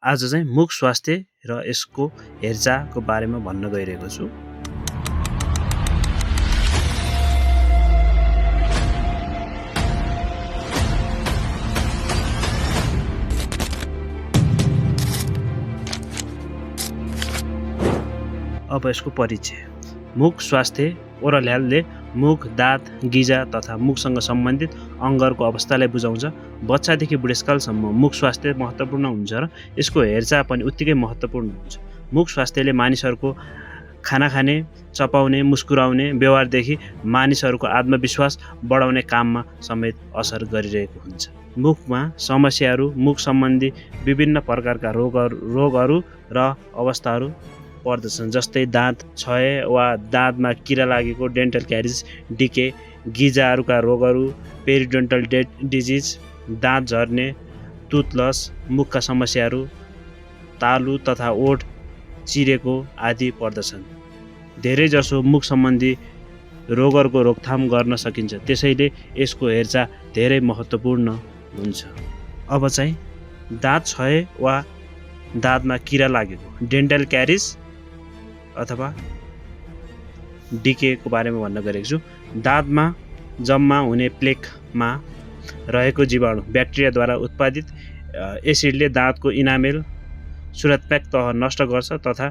आज चाहिँ मुख स्वास्थ्य र यसको हेरचाहको बारेमा भन्न गइरहेको छु। अब यसको परिचय। मुख स्वास्थ्य ओरल हेल्थले मुख, दाँत, गिजा तथा मुखसँग सम्बन्धित अङ्गहरूको अवस्थालाई बुझाउँछ। बच्चादेखि बुढेसकालसम्म मुख स्वास्थ्य महत्त्वपूर्ण हुन्छ र यसको हेरचाह पनि उत्तिकै महत्त्वपूर्ण हुन्छ। मुख स्वास्थ्यले मानिसहरूको खाना खाने, चपाउने, मुस्कुराउने व्यवहारदेखि मानिसहरूको आत्मविश्वास बढाउने काममा समेत असर गरिरहेको हुन्छ। मुखमा समस्याहरू मुख सम्बन्धी विभिन्न प्रकारका रोगहरू र अवस्थाहरू पर्दछन्, जस्तै दाँत क्षय वा दाँतमा किरा लागेको डेन्टल क्यारिज, डिके, गिजाहरूका रोगहरू, पेरिडोन्टल डिजिज, दाँत झर्ने, टुथलस, मुखका समस्याहरू, तालु तथा ओठ चिरेको आदि पर्दछन्। धेरैजसो मुख सम्बन्धी रोगहरूको रोकथाम गर्न सकिन्छ, त्यसैले यसको हेरचाह धेरै महत्त्वपूर्ण हुन्छ। अब चाहिँ दाँत क्षय वा दाँतमा किरा लागेको डेन्टल क्यारिज अथवा डिकेको बारेमा भन्न गएको छु। दाँतमा जम्मा हुने प्लेकमा रहेको जीवाणु ब्याक्टेरियाद्वारा उत्पादित एसिडले दाँतको इनामेल सुरक्षात्मक तह नष्ट गर्छ तथा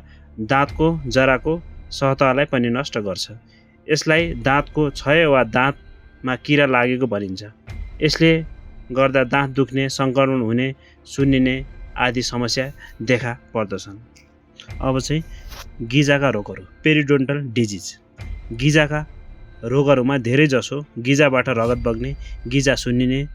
दाँतको जराको सतहलाई पनि नष्ट गर्छ। यसलाई दाँतको क्षय वा दाँतमा किरा लागेको भनिन्छ। यसले गर्दा दाँत दुख्ने, सङ्क्रमण हुने, सुन्निने आदि समस्या देखा पर्दछन्। अब चाहिँ गिजाका रोगहरू, पेरिडोन्टल डिजिज। गिजाका रोगहरूमा धेरैजसो गिजाबाट रगत बग्ने, गिजा सुन्निने,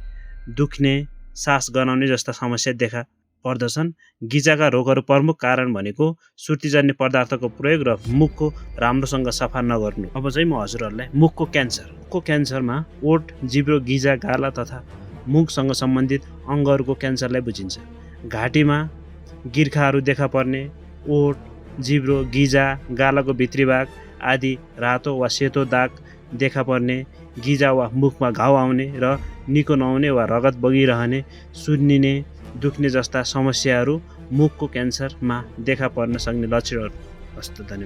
दुख्ने, सास गनाउने जस्ता समस्या देखा पर्दछन्। गिजाका रोगहरू प्रमुख कारण भनेको सुर्तीजन्य पदार्थको प्रयोग र मुखको राम्रोसँग सफा नगर्नु। अब चाहिँ म हजुरहरूलाई मुखको क्यान्सरमा ओठ, जिब्रो, गिजा, गाला तथा मुखसँग सम्बन्धित अङ्गहरूको क्यान्सरलाई बुझिन्छ। घाँटीमा गिर्खाहरू देखा पर्ने, ओठ, जिब्रो, गिजा, गालाको भित्री भाग आदि रातो वा सेतो दाग देखा पर्ने, गिजा वा मुखमा घाउ आउने र निको नहुने वा रगत बगिरहने, सुन्निने, दुख्ने जस्ता समस्याहरू मुखको क्यान्सरमा देखा पर्न सक्ने लक्षणहरू। हस्त, धन्यवाद।